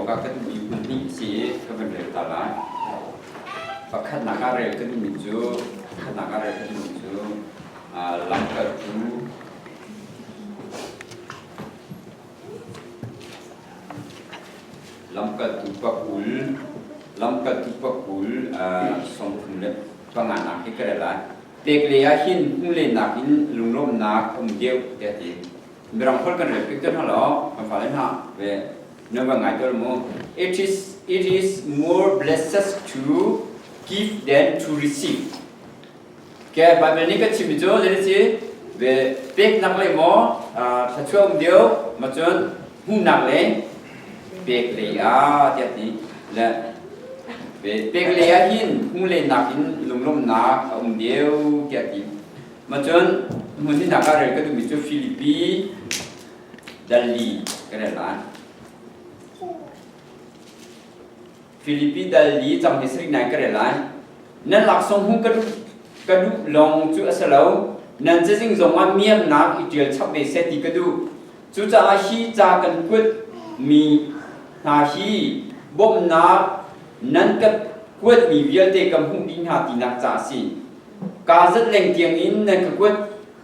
awkah ka duhmi hmun hnih a si i ka van rel ta lai. Pakhatnak ah rel ka duhmi cu pakhatnak ah rel ka duhmi cu lamkaltu lamkaltu pakul lamkaltu pakul sawmthum le panganak hi ka rel lai. Pek lei ah hin hmuhlennak in lunglawmhnak a um deuh tiah a ti. Mirang holh kan rel piak te hna law kan fale hna ve nan va ngai tawn mu. It is more blessed to give than to receive. Ke Bible nih ka chim mi cu zei si ve peknak le maw thluachuah um deuh ma cun hmuhnak le pek lei ah tiah ti le ve pek lei ah hin hmuh le nak in lunglawmhnak a um deuh tiah ti. Ma cun hmun hi nak ah rel ka duhmi cu Filipi dal li ka rel lai. Filipi dal li cang hi sarih nai ka rel lai. Nan laksawng hung ka duh ka duh lawng cu a si lo. Nan cazing zong ah miaknak i ṭial chap ve seh ti ka duh. Cucaah hi ca kan kuat mi hna hi bawmhnak nan ka kuatmi vialte ka hmuh dih hna tinak ca a si. Kaa zat leng tiangin nan ka kuat.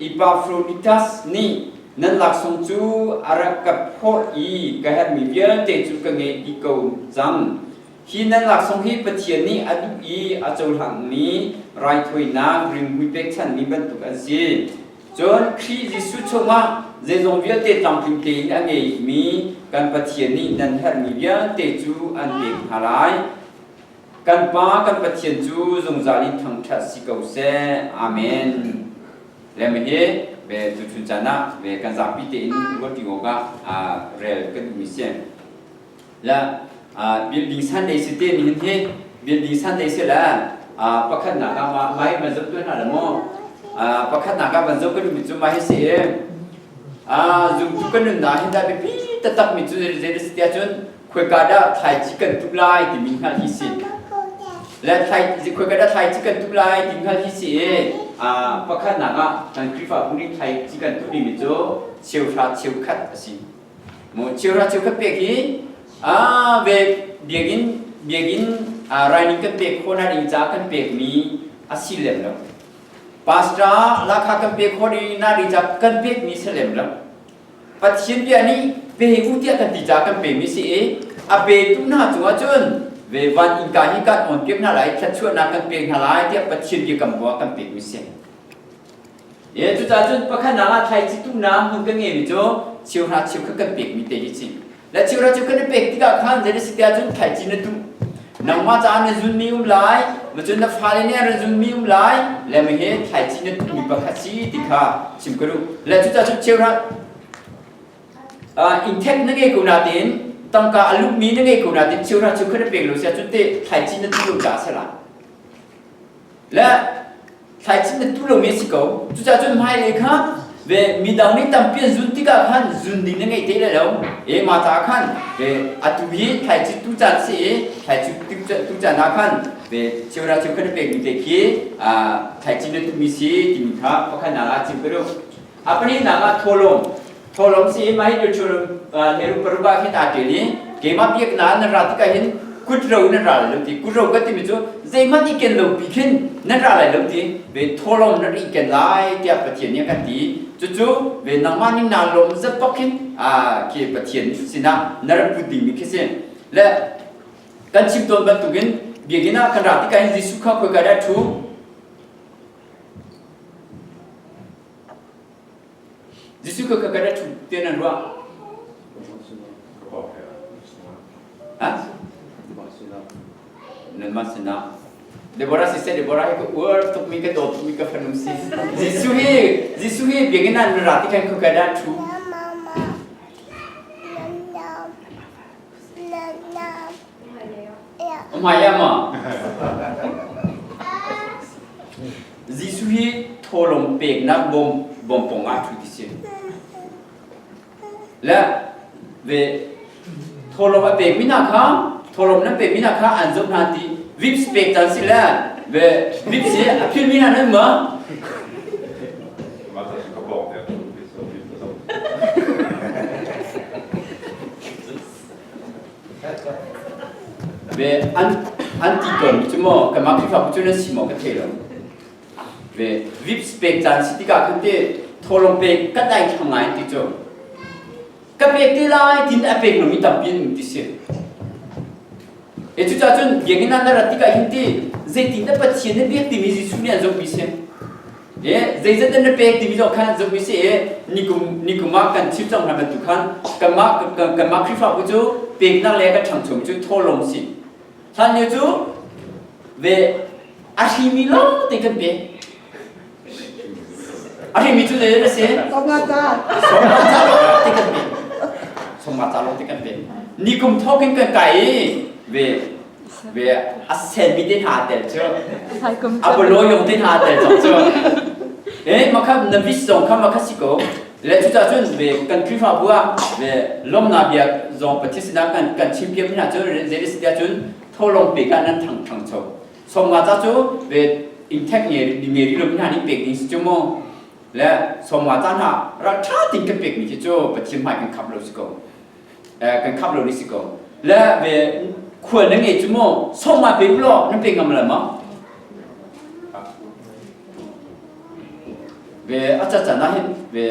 Epafroditas nih nan laksawng cu a rak ka phorh i ka herhmi vialte cu ka ngeih dih ko cang. Hi nan laksawng hi Pathian nih a duh i a cohlangmi raithawinak rimhmui pekchanhmi bantuk an si. Cun Khrih Jesuh chungah zeizong vialte tlamtling tein a ngeimi kan Pathian nih nan herhmi vialte cu an pek hna lai. Kan Pa kan Pathian cu zungzal in thangṭhat si ko seh. Amen. Le hi ve tuchun caan ah ve kan zapi tein ruahṭi awkah rel kan duhmi si. Le building Sunday si te nihin hi building Sunday si le pakhatnak ah mai van zoh tuah hna le mu. Pakhatnak ah van zoh kan duhmi cu mai hi si i zumtu kan nunnak hin dah biapi taktak mi cu zei si tiah cun Khoika dah thlaici kan tuh lai timi hngalh hi si. Le thlai khoika dah thlaici kan tuh lai ti hngalh hi si i pakhatnak ah kan Khrihfabu nih thlaici kan tuh dingmi cu cheuhra cheukhat a si. Mu cheuhra cheukhat pek hi ve biakinn biakinn raining kan pek khawh ding ca kan pekmi a si lem lo. Pastor lakha kan pek khawh ding na ding ca kan pekmi si lem lo. Pathian bia nih pe u tiah kan ti caah kan pemi si i a petu hna cungah cun ve van innka hi kan on piak hna lai thluachuahnak kan pek hna lai tiah Pathian bia kam bu ah kan pekmi si. E cucaah cun pakhat nak ah thlaici tuhnak hmun kan ngeimi cu cheuhra cheukhat kan pekmi te hi si. Le cheuhra cheukhat na pek tikah khan zei na si tiah cun thlaici na tuh. Nangmah caah na zunmi um lai, macun na fale nih an zunmi um lai, le mi he thlaici na tuhmi pakhat si ti kha chim ka duh. Le cucaah cun cheuhra inthek na ngei ko nain tangka a luhmi na ngei ko nain cheuhra cheukhat na pek lo si ahcun teh thlaici na tuh lo caah a si lai. Le thlaici na tu lomi a si ko. Cucaah cun hmailei kha ve midang nih tampi an zun tikah khan zun ding na ngei te lai lo. E mah caah khan ve atu hi thlaici tu caan si i thlaici tu caan ah khan ve cheura cheukhat na pekmi te khi thlaici na tuhmi si timi kha pakhatnak ah chim ka duh. A pahnihnak ah thawlawm. Thawlawm si i mah hi Deuteronomy leru paruk ah hin aa ṭial i keimah biaknak nan ra tikah hin kut ro nan ra lai lo ti kut ro ka timi cu zeihmanh i ken lo pi khin nan ra lai lo ti ve thawlawm nan i ken lai tiah Pathian nih a kan ti cucu ve nangmah ning naa lawm zat bak khin khi Pathian sinah na rak put dingmi khi si le kan chim tawn bantukin biakinn ah kan ra tikah hin Jesuh kha khoika dah ṭhu Jesuh kha ka rat te nan ruah? Ha? Nanmah sinah. Deborah siseh Deborah hi ka uar tukmi ka dawt tukmi ka fanu si. Jesuh hi Jesuh hi biakinn ah na ra ti khan ka dah thu. Hmai ah maw? Jesuh hi thawlawm peknak bawm bawmpong ah ṭhu ti si. Le ve thawlawm a pekmi hna kha thawlawm nan pekmi hna kha an zoh hna ti vips pek caan si le ve vips hi a philmi hna nan ma? Ve an an ti tawn mi cu maw kanmah Khrihfabu cu nan si maw ka thei lo. Ve vips pek caan si tikah khan te tholong pek ka dai thlang ngai ti cu. Ka pek te lai tin a pek lomi tampi an um ti si. E cucaah cun biakinn ah na rat tikah hin ti zeitin dah Pathian na biak timi Jesuh nih an zohmi si. E zeizat dah na pek timi zong khan an zohmi si e nikum nikum ah kan chim cang hna bantuk khan kanmah kanmah Khrihfabu cu peknak le kan ṭhangcho cu thawhlawm si. Hlan lio cu ve a hrimi lawng te kan pek. A hrimi cu zei a si? Sawmnga ca. Sawmnga ca lawng te kan pek. Sawmnga ca lawng te kan pek. Nikum thawk in kan kai i ve ve a senmi te hna tel cu a bolo yong te hna tel cang cu. Eh makha na vis zong kha makha si ko. Le cucaah cun ve kan Khrihfabu ah ve lawmnak bia zong Pathian sinah kan kan chimpiak hna cu zei si tiah cun tholong pe ka nan thang thangcho. Sawmnga ca cu ve inthek nge nge ri lo hna nih pek ding si cu mu. Le sawmnga ca hna ral ṭha tin kan pek mi khi cu Pathian hmai kan khap lo si ko. Kan khap lo ni si ko. Le ve khual na ngei cu mu sawmnga pe u law nan pe ngam la maw? Ve a ca can ah hin ve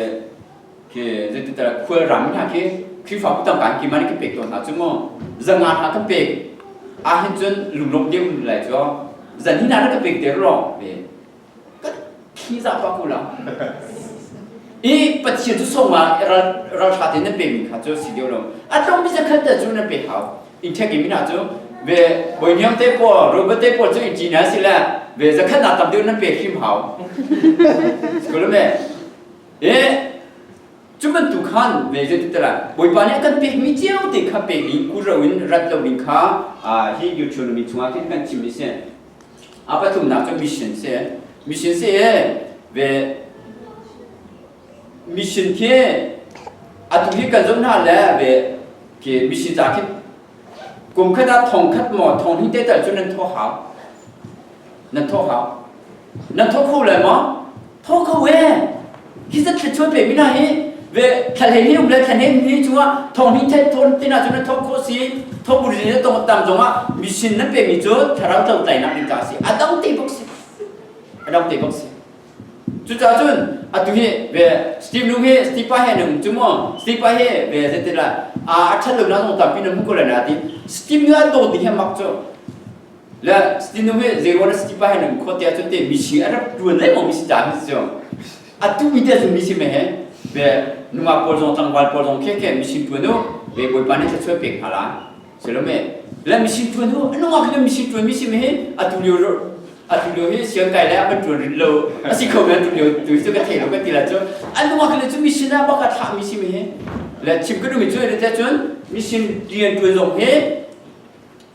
khi zeitintiah khual ram hna khi Khrihfabu tangka ki man kan pek tawn hna cu mu zanga hna kan pek ah hin cun lunglawm deuh lai cu zan hi na ka pek ter lo ve ka thi za pa ko la i Pathian cu song ah ral ral tha te nan pe mi kha cu si deuh lo a tlawm mi zakhat te cu nan pe hau in thek mi na cu ve boiniang te pawl robot te pawl cu in ci na si le ve zakhat na tam deuh nan pe hrim hau Skulme E cu bantuk khan ve zei ti la Bawipa nih a kan pekmi cio te kha pekmi kuro in rat lo ding kha hi Deuteronomy chungah khin kan chim mi si. A pathumnak cu mission si. Mission si ve mission khi atu hi kan zumh hna le ve khi mission ca khi kum khat ah thong khat maw thong hnih te tal cu nan thawh hau. Nan thawh hau. Nan thawk kho lai maw? Thawk kho e. Hi zat thla chuan pe mi na hi ve thla hlei ni um le thla hne ni chungah thong hnih the thon tina cu nan thawk kho si thawk bu rin tong tam zongah mission nan pe mi cu thlarau tlo tlainak ding ca si a dang te bok si a dang te bok si cucaah cun atu hi ve Steve Nung hi Steve pa he nung cu maw Steve pa hi ve zeitin la a ṭhat lo na zong tampi na hmu ko lai na ti Steve nu a dawt ding hi mak cu Le Stinu hi zeiruang na si pa he nan khua te ahcun te misi a rak tuan le maw misi ta hi cu atu mi te cu misi me he ve nungak pawl zong tlangval pawl zong khe khe misi tuan u ve bawipa nih thluachuah pek hna la si lo me le misi tuan u nungak le misi tuan misi me he atu lio atu lio hi siang kai le a kan tuan rin lo a si kho men atu lio tu cu ka thei lo ka ti la cu an nungak le cu misi na baka thlah misi me he le chim ka duh mi cu te cun mission rian tuan zong hi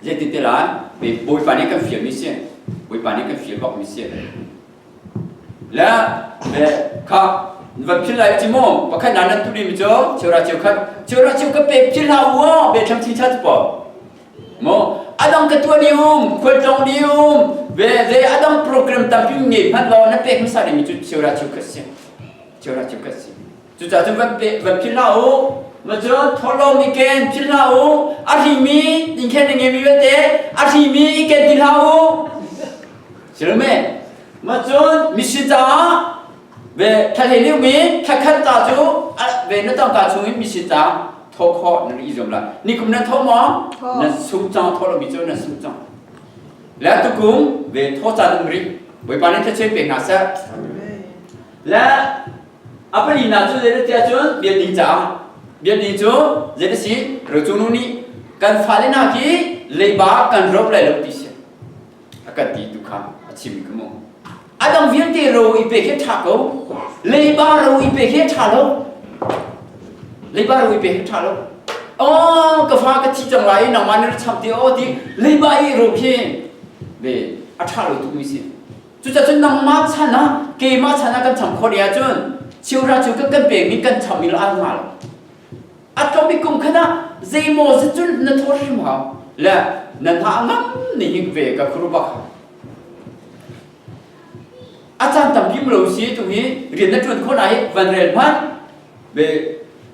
Zeitin te lai Bawipa nih kan fialmi si. Bawipa nih kan fial bakmi si. Le le kha van phil lai ci mu pakhat na nan tu mi cu cheura cheu khat cheura cheu ka pek phil hlah u be tham chi chat po mo adang ka tuan ni um khual tlong ni um ve ze adang program tampi ngei hman lo na pek hmasa ding mi cu cheura cheu khat si cheura cheu khat si Cucaah cun van pe van philh hlah u. Ma cun tholawm i ken philh hlah u. A hrimi inkhen a ngeimi vialte a hrimi i ken ti hlah u. Silome ma cun mission caah ve thlahlei liumi thlakhat ca cu ve na tangka chungin mission ca thawh khawh nan i zuam lai. Nikum nan thawh maw? Nan sung cang thawh lomi cu nan sung cang. Le tukum ve thawh caan um rih. Bawipa nih thluachuah pe hna seh. Le A palinak cu zeitiah cun biapi caah biapi cu zei a si rocung nu nih kan fale hna khi leiba kan ro lai lo ti si a kan ti tu kha a chim ka mu a dang vialte ro i pe khi ṭha ko leiba ro i pe khi ṭha lo leiba ro i pe khi ṭha lo oh ka fa ka thi cang lai nangmah na cham ti o ti leiba i ro khi ve a ṭha lo tuk mi si Cucaah cun nangmah chan ah keimah chan ah kan cham khawh dih ahcun cheuhra cu kan kan pekmi kan chammi lo al hnga lo. A tlawm bik kum khat ah zeimaw zat cun na thawr hrim hau. Le nan hna a ngam ning hin ve ka khuru bak. A caan tampi mu lo si tu hi rian na ṭuan khawh na hi van rel hmanh. Ve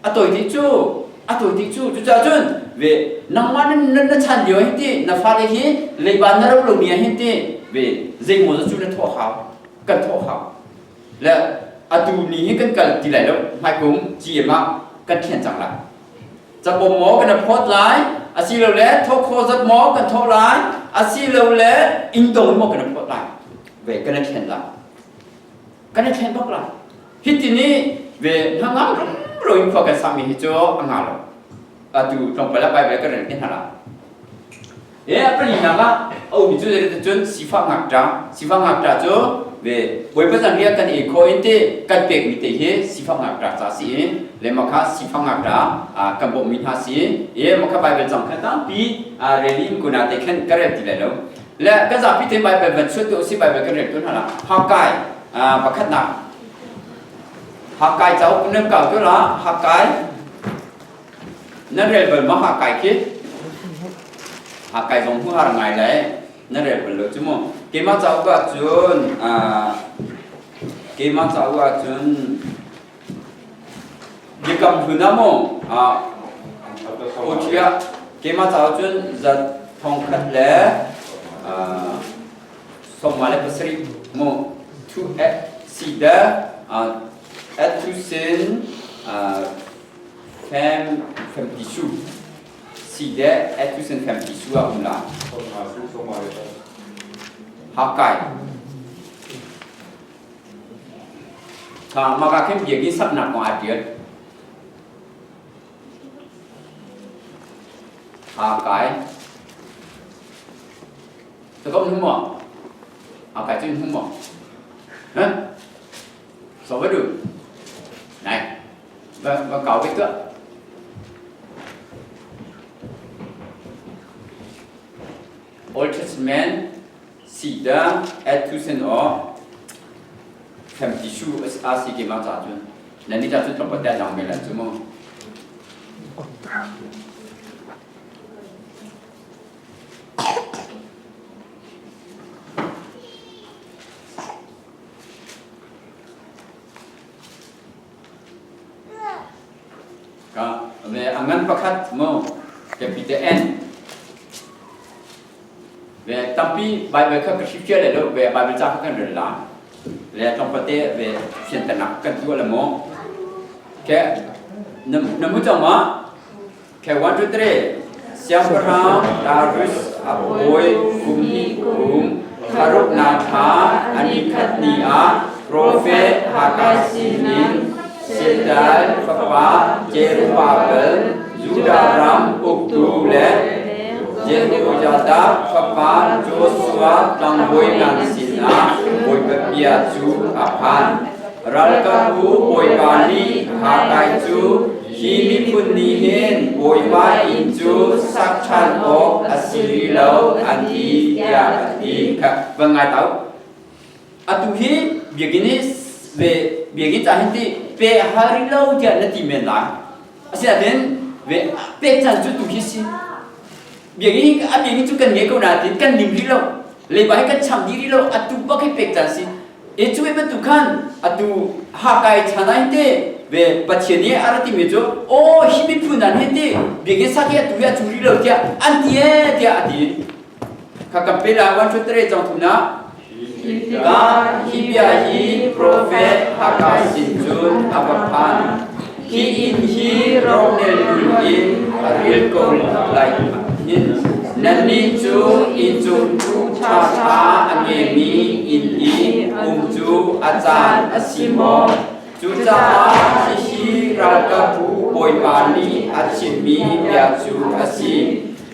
a tawi ti cu a tawi ti cu cucaah cun Ve nangmah na na chan lio hin ti na fale hi leiba na ro lo mi ah hin ti ve zeimaw cu na thawh hau kan thawh hau. Le atu ni hi kan kal ti lai lo hmaikum GM ah kan thlen cang lai. Cabawm maw kan phawt lai asilole thawh khawh zat maw kan thawh lai asilole inn maw kan phawt lai. Ve kan thlen lai. Kan thlen bak lai. Hiti nih ve hnangam ro in khua kan sakmi hi cu a nga lo. Atu tlawmpal ah Bible kan rel te hna la. E a palinak ah a ummi cu cun sifak ngakṭa sifak ngakṭa cu ve Bawipa zanriah kan ei khawh in te kan pekmi te hi sifak ngakṭa ca si i le mah kha sifak ngakṭa kan bawmhmi hna si i mah kha Bible cang kha tampi rel in kuna te khan ka rel ti lai lo. Le kan zapi te Bible van chuah tu si Bible kan rel tu hna la Hakai pakhatnak Hakai cauk nan kau tu la Hakai nan rel bal ma Hakai khi Hakai zong hu har ngai lai nan rel bal lo cu mu keimah cauk ah cun keimah cauk ah cun biakam hlun ah mu Otia keimah cauk cun zat thong khat le 27 mu thu sida atusin fem femtisu sida atusin femtisu a um la hakai ka maka khin biakinn saknak kong aa tial hakai Cakap hnu maw? A kai cun hnu maw? Hah? So va du. Này, va va kau cái tượng. Old Testament sida 1000 52 a si ke ma ca cun nan ni ca cun tlawmpal te dang me lan cu mu. Ka ve a ngan pakhat mu capital N ve tampi Bible kha ka hrifial le lo ve Bible ca kha kan rel la le tlawmpate ve fianternak kan tuah le mu ke na mu cang ma Ke 1 2 3 Siangpahrang Darius a bawi kum hnih kum thlaruknak thla a nikhat ni ah profet Haggai sinin Shealtiel fapa Zerubbabel, Judah ram uktu le Jehoiada fapa Joshua tlangbawi ngan sinah Bawipa bia cu a phan. Ralkapbu Bawipa nih Haggai cu Hi miphun nih hin Bawipa inn cu sak ṭhan awk a si rih lo an ti tiah a ti. Kha van ngai tau. Atu hi biakinn hi ve biakinn ca hin ti pe hal rih lo tiah na ti men lai. Asinain ve pek caan cu tu hi si. Biakinn a biakinn cu kan ngei ko nain kan lim rih lo. Leiba hi kan cham dih rih lo. Atu bak hi pek caan si. E cu bantuk khan atu Hakai chan ah hin te ve Pathian nih a ra timi cu aw hi miphun nan hin ti biakinn sak hi atu hi a cu rih lo tiah an ti ee tiah a ti. Kha kan pe la 1 2 3 cang thum na. Ka hi bia hi profet Hakai sin cun a va phan. Hi inn hi ronel ul in a ril ko lai hin nannih cu inncung ṭhaṭha a ngeimi inn i um cu a caan a si maw? Cucaah hihi ralkapbu Bawipa nih a chimmi bia cu a si.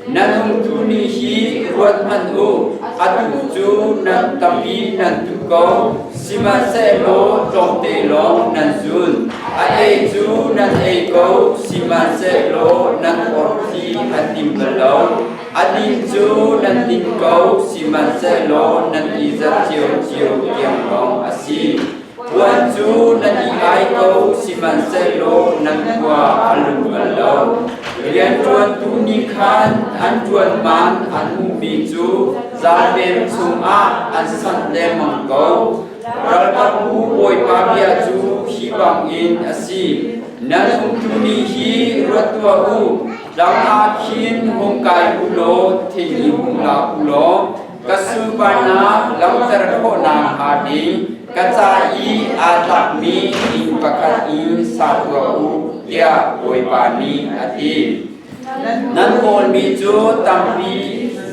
Nan umtu nih hi ruat hmanh u, atu cu nan tampi nan tu ko, sihmanhsehlaw tlawmte lawng nan zun. A ei cu nan ei ko, sihmanhsehlaw nan orthi a tim bal lo. A din cu nan din ko, sihmanhsehlaw nan i zat cio tiang lawng a si. Puan cu nan i ai ko, sihmanhsehlaw nan khua a lum bal lo. Rianṭuantu nih khan an ṭuan man an hmuhmi cu zaanlem chungah an sanh lengmang ko. Ralkapbu Bawipa bia cu hi bangin a si. Nan umtu nih hi ruat tuah u. Tlang ah khin hung kai u law thing in hung la u law ka sunparnak langhter khawhnak hnga ding ka ca i aa tlakmi inn pakhat in sa tuah u, tiah Bawipa nih a ti. Nan kawlmi cu tampi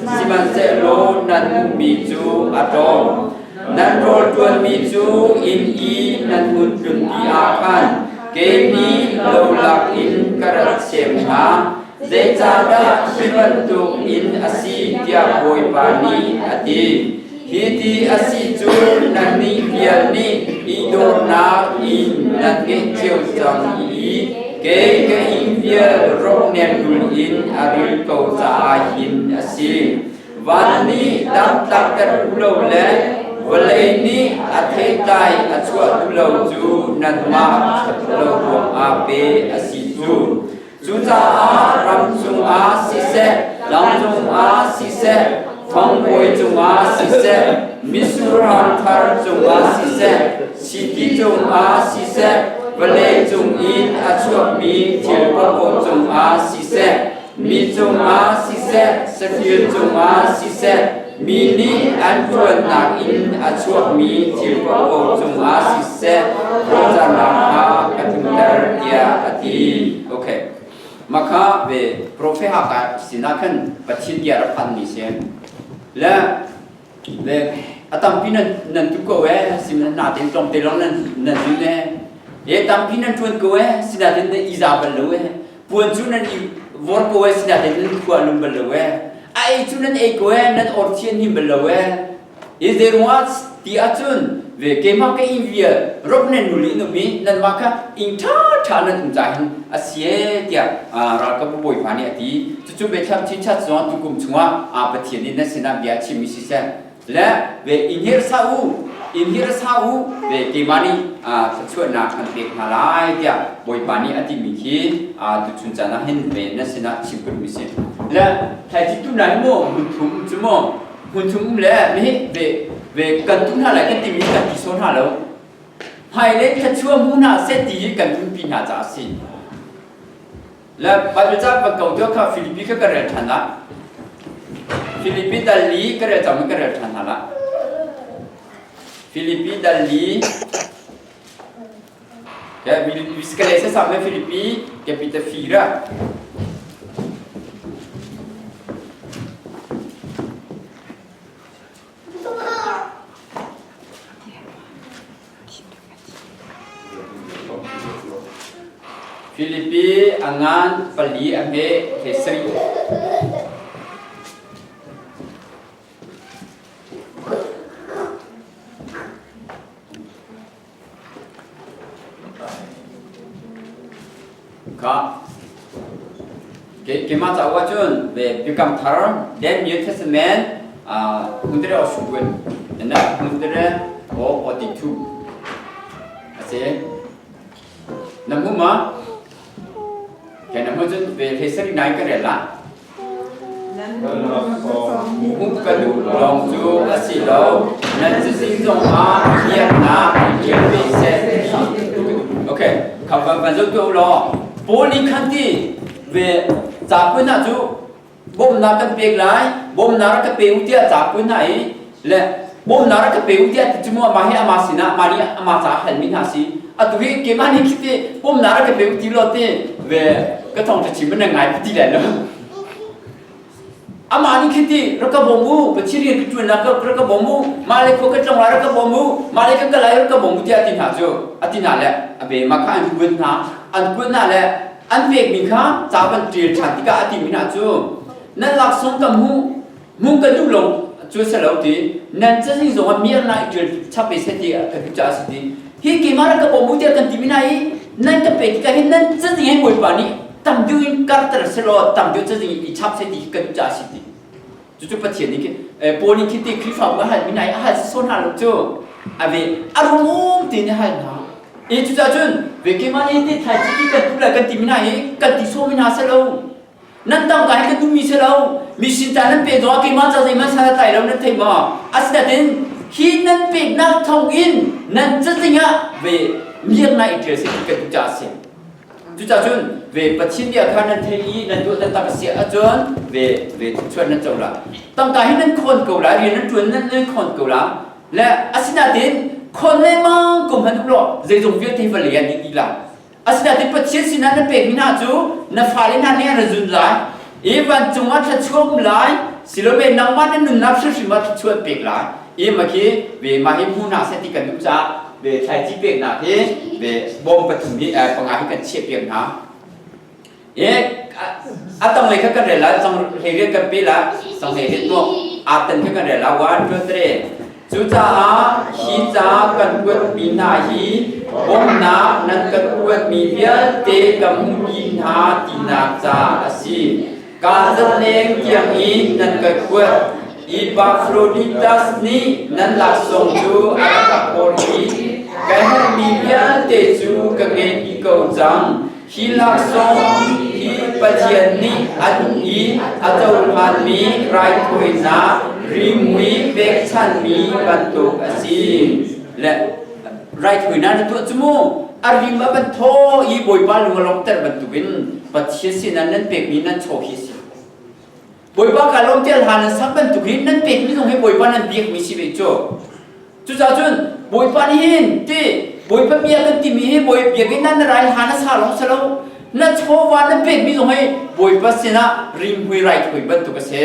sihmanhsehlaw nan hmuhmi cu a tlawm. Nan rawl ṭuanmi cu inn i nan hun tlunpi ah khan kei nih lolak in ka rat sem hna. Zeicahdah hi bantuk in a si tiah Bawipa nih a ti. Hi ti a si cu nannih vial nih i dawtnak in nan ngeih cio cang i kei ka inn vial rawk nemdul in a ril ko caah hin a si. Van nih dam tlakter u lo le vawlei nih a theitlai a chuah duh lo cu nanmah ṭhat lo ruangah pe a si cu. Cucaah ram cungah siseh, lam cungah siseh, fangvawi cungah siseh, mitsur hang thar cungah siseh, chiti cungah siseh, vawlei cung in a chuakmi thil paohpaoh cungah siseh, mi cungah siseh, saṭil cungah siseh, mi nih an ṭuannak in a chuakmi thil paohpaoh cungah siseh, rawlzamnak kha ka tlunter tiah a ti. Okay. Maka ve prophet haka sinah khan Pathian bia rak phanmi si. Le ve a tampi nan nan tu ko eh sim na ten tlong te long nan nan zun eh. E tampi nan ṭuan ko eh sinatin na iza bal lo eh. Puan cu nan i vor ko eh sinatin nan khua lum bal lo eh. A ei cu nan ei ko eh nan or thian him bal lo eh. I zeiruangah ti ahcun ve keimah ka inn vial rop nan nul in um i nanmah kha inn ṭhaṭha nan um caah hin a si ee tiah ralkapbu bawipa nih a ti. Cucu Bethlehem chinchat zong tukum chungah Pathian nih nan sinah bia a chimmi siseh le ve inn hi ra sa u, inn hi ra sa u, ve keimah nih thluachuahnak kan pek hna lai tiah Bawipa nih a timi khi tuchun caan ah hin ve nan sinah chim ka duhmi si. Le thlaici tu na hi maw hmun thum cu maw Hmun chung um le mi ve ve kan tu hna lai kan timi kan ti sawn hna lo. Hmailei thluachuah hmu hna seh ti hi kan tlunpi hna caah a si. Le Bible ca van ko deuh kha Filipi kha ka rel ṭhan ah. Filipi dal li ka rel cang ka rel ṭhan hna la. Filipi dal li Vi ska läsa samma Filippi kapitel 4. Filipi a ngan pali a hme he sarih. Kha keimah cauk ahcun Biakam Thar the New Testament 121 142 a si. Na hmu ma? Ke na hmu cun ve hlei sarih nai ka rel la. Hmuh ka duh lawng cu a si lo. Nan cazin zongah biaknak i ṭial ve seh. Okay, kha van van zoh tuah u law. Paul nih khan ti ve ca kun ah cu bawmhnak kan pek lai, bawmhnak rak ka pe u tiah ca kun hna i le bawmhnak rak ka pe u tiah ti cu mu amah hi amah sinah mah nih amah caah halmi hna si. Atu hi keimah nih khi ti bawmhnak rak ka pe u ti law ti ve ka thawngṭha chim in na ngai ti lai lo. Amah nih khi ti rak ka bawm u, Pathian rian ka ṭuannak rak ka bawm u, mah le khua ka tlong lai rak ka bawm u, mah le ka kal lai rak ka bawm u tiah a ti hna cu. A ti hna le a be mah kha an kuat hna, an kuat hna le an pekmi kha ca van ṭial ṭhan tikah a timi hna cu nan laksawng ka hmuh, hmuh ka duh lo cu a si lo ti, nan cazin zongah miaknak i ṭial chap ve seh ti ka duh caah a si ti. Hi keimah rak ka bawm u tiah kan timi hna i nan ka pek tikah hin nan cazin hi Bawipa nih tam deuh in karter selaw tam deuh cazin i chap seh ti kan duh caah a si ti. Cucu Pathian nih Paul nih khi ti Khrihfabu a halmi hna i a hal sawn hna lo cu a ve a rum tein a hal hna. E cucaah cun ve keimah nih ti thlaici ti kan tu lai kan timi hna hi kan ti sawmi hna si lo. Nan tangka hi kan duhmi si lo. Mi sin ta nan pe zongah keimah ca zeihmanh san a tlai lo nan thei maw? Asinain hi nan peknak thawng in nan cazing ah ve miaknak i ṭial seh ti kan duh caah a si. Cucaah cun ve Pathian bia kha nan theih i nan tuah taktak a si ahcun ve ve thluachuah nan co la. Tangka hi nan khawn ko lai, rian nan ṭuan nan nan khawn ko la. Le asinain khawn lengmang ko hmanh u law zeizong vialte hi vawlei ah dih dih la. Asinain Pathian sinah na pekmi hna cu na fale hna nih an ra zun lai i vancung ah thluachuah um lai silome nangmah na nunnak hrimhrim ah thluachuah an pek lai. I mah khi ve mah hi hmu hna seh ti kan duh caah ve thlaici peknak hi ve bawm pathum hi panga hi kan chiah piak hna. I a tanglei kha kan rel lai, cang hlei kan pe lai, cang hlei rian tuah aa tan kha kan rel lai. One, two, three. Cucaah hi ca kan kuatmi hna hi bawmhnak nan kan kuatmi vialte ka hmuh dih hna tinak ca a si. Kaa zat leng tiang in nan ka kuat. Epaphroditus nih nan laksawng cu a rak ka phawr i ka herhmi vialte cu ka ngei dih ko cang. Hi laksawng hi Pathian nih a duh i a cohlanmi raithawinak rimui pekchanhmi bantuk a si. Le raithawinak na tuah cu mu a rim a van thaw i Bawipa lung a lawmhter bantukin Pathian sinah nan pekmi nan chaw hi a si. Bawipa ka lawm tiah hla nan sak bantukin nan pekmi zong hi Bawipa nan biakmi si ve cu. Cucaah cun Bawipa nih hin ti Bawipa bia kan timi hi Bawi biakinn ah na rai hla na sa lawng si lo na chawva na pekmi zong hi Bawipa sinah rimhmui raithawi bantuk a si.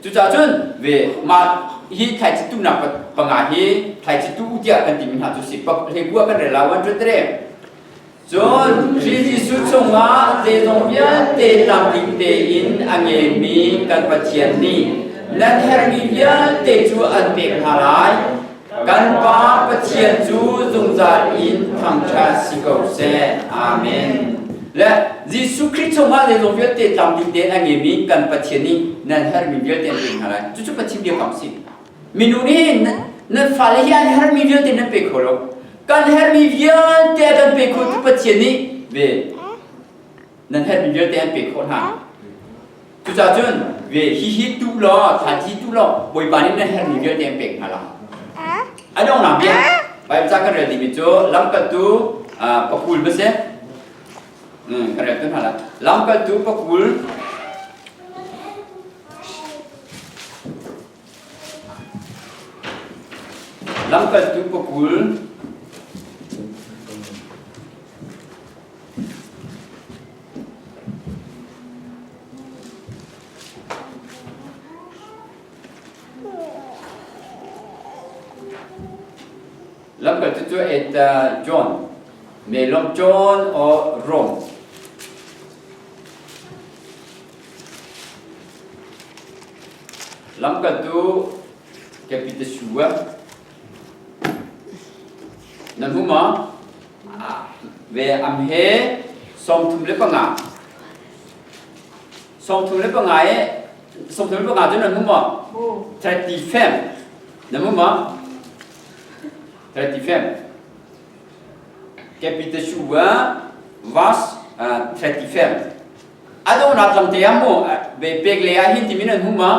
Cucaah cun ve mah hi thlaici tuhnak panga hi thlaici tu tiah kan timi hna cu si pak hlekua kan rel la 123 Cun Khrih Jesuh chungah zeizong vialte tlamtling tein a ngeimi kan Pathian nih nan herhmi vialte cu an pek hna lai. Kan Pa Pathian cu zungzal in thangṭhat si ko seh. Amen. Le Jesuh Khrih chungah zeizong vialte tlamtling tein a ngeimi kan Pathian nih nan herhmi vialte an pek hna lai. Cucu Pathian biakam a si. Minung nih nan fale hi an herhmi vialte nan pe kho lo. Kan herhmi vialte a kan pe khotu Pathian nih ve nan herhmi vialte an pek khawh hna. Cucaah cun ve hihi tu law thaci tu law Bawipa nih nan herhmi vialte an pek hna la. A donghnak bia Bible ca kan rel dingmi cu lamkaltu pakul ma si? Kan rel tu hna la. Lamkaltu pakul Lamkaltu pakul Lamkaltu cu et John, Melom John or Rome. Lamkaltu Capitashua na hmu maw? Ve am he 35. 35 e 35 cu na hmu maw? 35 na hmu maw? 35 Capitashua verse 35 A donghnak lamte ah mu ve pek le ah hin timi nan hmu ma?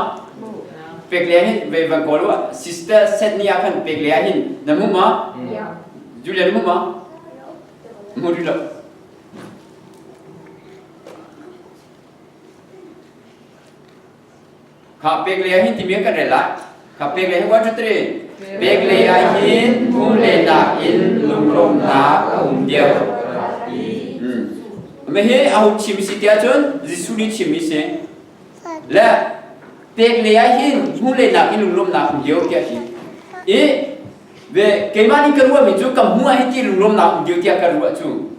Pek le ah hin ve van kawl u sister set ni ah khan pek le ah hin na hmu ma? Julia na hmu ma? Hmu rih lo. Kha pek le ah hin timi kan rel lai. Kha pek le hin 1 2 3 pek le ah hin hmu le nak in lunglawmhnak a um deuh. Mah hi aho chim si tiah cun Jesuh nih chimmi si. Le pek le ah hin hmu le nak in lunglawmhnak um deuh tiah ti. I ve keimah nih ka ruahmi cu ka hmu ah hin ti lunglawmhnak um deuh tiah ka ruah cu.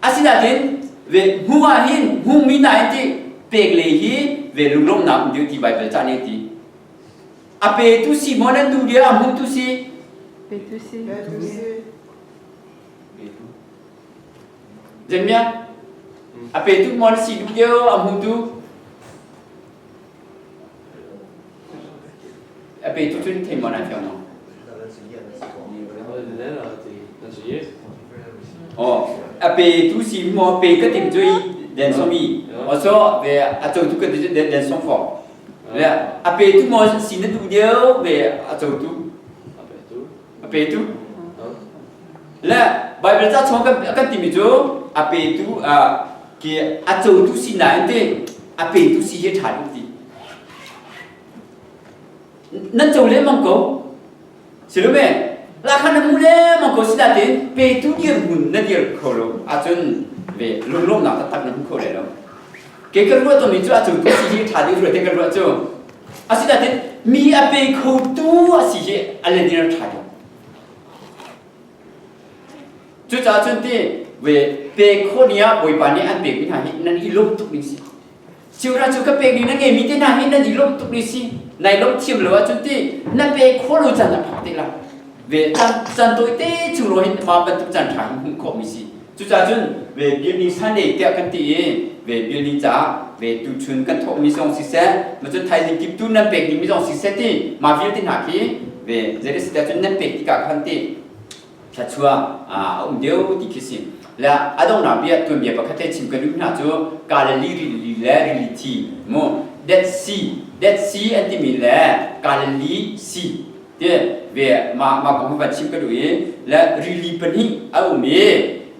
Asinain ve hmu ah hin hmumi na hin ti pek le hi ve lunglawmhnak um deuh ti Baibal ca nih a ti. A petu si maw nan duh dia a hmutu si? Petu si. Zemia a petu maw na si duh deuh a hmutu? A petu cun thei maw na fiang maw? Oh, a pe tu si mo pe ka tim cui den so mi. O so ve a cho tu ka ti den den song fo. Le a pe tu mo si na du deu ve a cho tu. A pe tu. Le Bible ca chung kan timi cu a petu ki a cotu si nain ti a petu si hi ṭha deuh ti. Nan co lengmang ko. Silume, lakha na mu lengmang ko sinain petu dirhmun na dir kho lo ahcun ve lunglawmhnak taktak na hmu kho lai lo. Ke kan ruah tawnmi cu a cotu si hi ṭha deuh rua te kan ruah cu. Asinain mi a pe khotu a si hi a le dir ṭha deuh. Cucaah cun ti ve pe khawh ni ah Bawipa nih an pekmi hna hi nan i lawm tuk ding si. Siura cu ka pek ding na ngeimi te hna hi nan i lawmh tuk ding si. Nai lawmh thiam lo ahcun ti na pe khawh lo caan a phak te lai. Ve caan tawi te chung ro hin mah bantuk caan ṭha hi hmuh khawhmi si. Cucaah cun ve building Sunday tiah kan ti i ve building caah ve tuchun kan thawhmi zong siseh, macun thaizing kip tu nan pek dingmi zong siseh ti mah vialte hna khi ve zeidah cun nan pek tikah khan ti thluachuah a um deuh ti khi si. Le a donghnak bia tuanbia pakhat te chim ka duh hna cu Galilee rili le rili thi mu Dead Sea Dead Sea an timi le Galilee Sea ti ve ma ma kong van chim ka duh i le rili pahnih a um i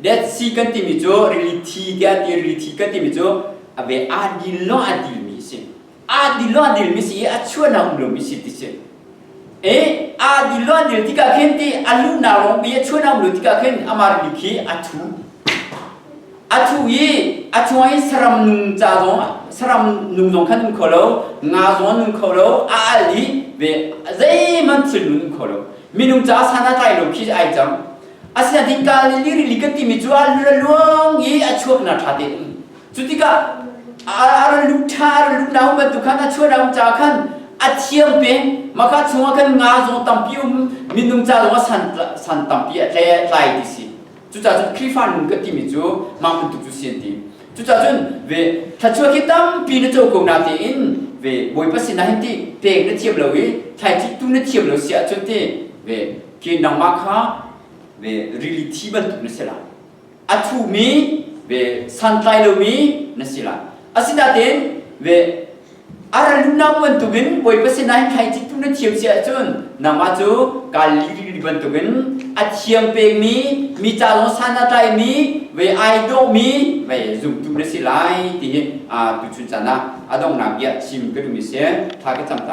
Dead Sea kan timi cu rili thi tiah ti rili thi kan timi cu a ve aa dil lo a dilmi si aa dil lo a dilmi si i a chuahnak um lomi si ti si e aa dil lo a dil tikah khin ti a luhnak lawng bi a chuahnak um lo tikah khin amah rili khi a thu A thu i a chung i saram nung ca zong saram nung zong khan um kho lo, nga zong an nung kho lo, a al i ve zeihmanh thil nun um kho lo. Minung ca san a tlai lo khi ai cang. Asinain Galilee rili kan timi cu a luang i a chuaknak ṭha te um. Cu tikah a ra lut ṭha a ra lut na um bantuk khan a chuah na um ca khan a thiang peng maka chungah khan nga zong tampi um minung ca zong a san, san tampi a tlai ti si. Cucaah cun Khrihfa nun kan timi cu mah bantuk cu si an ti. Cucaah cun ve thluachuah khi tampi na co ko na tiin ve Bawipa sinah hin ti pek na thiam lo i thlaici tu na thiam lo si ahcun ti ve khi nangmah kha ve rili thi bantuk na si lai. A thumi ve santlai lomi na si lai. Asinain ve A ra lungnau bantukin Bawipa sinah hin thlaici tu na thiam si ahcun nangmah cu Galilee bantukin a thiang pekmi, mi ca zong san a tlaimi, vei ai dawhmi, vei zumtu na si lai ti hi tuchun caan ah a donghnak bia chim ka duhmi si. Thla ka cam ta lai.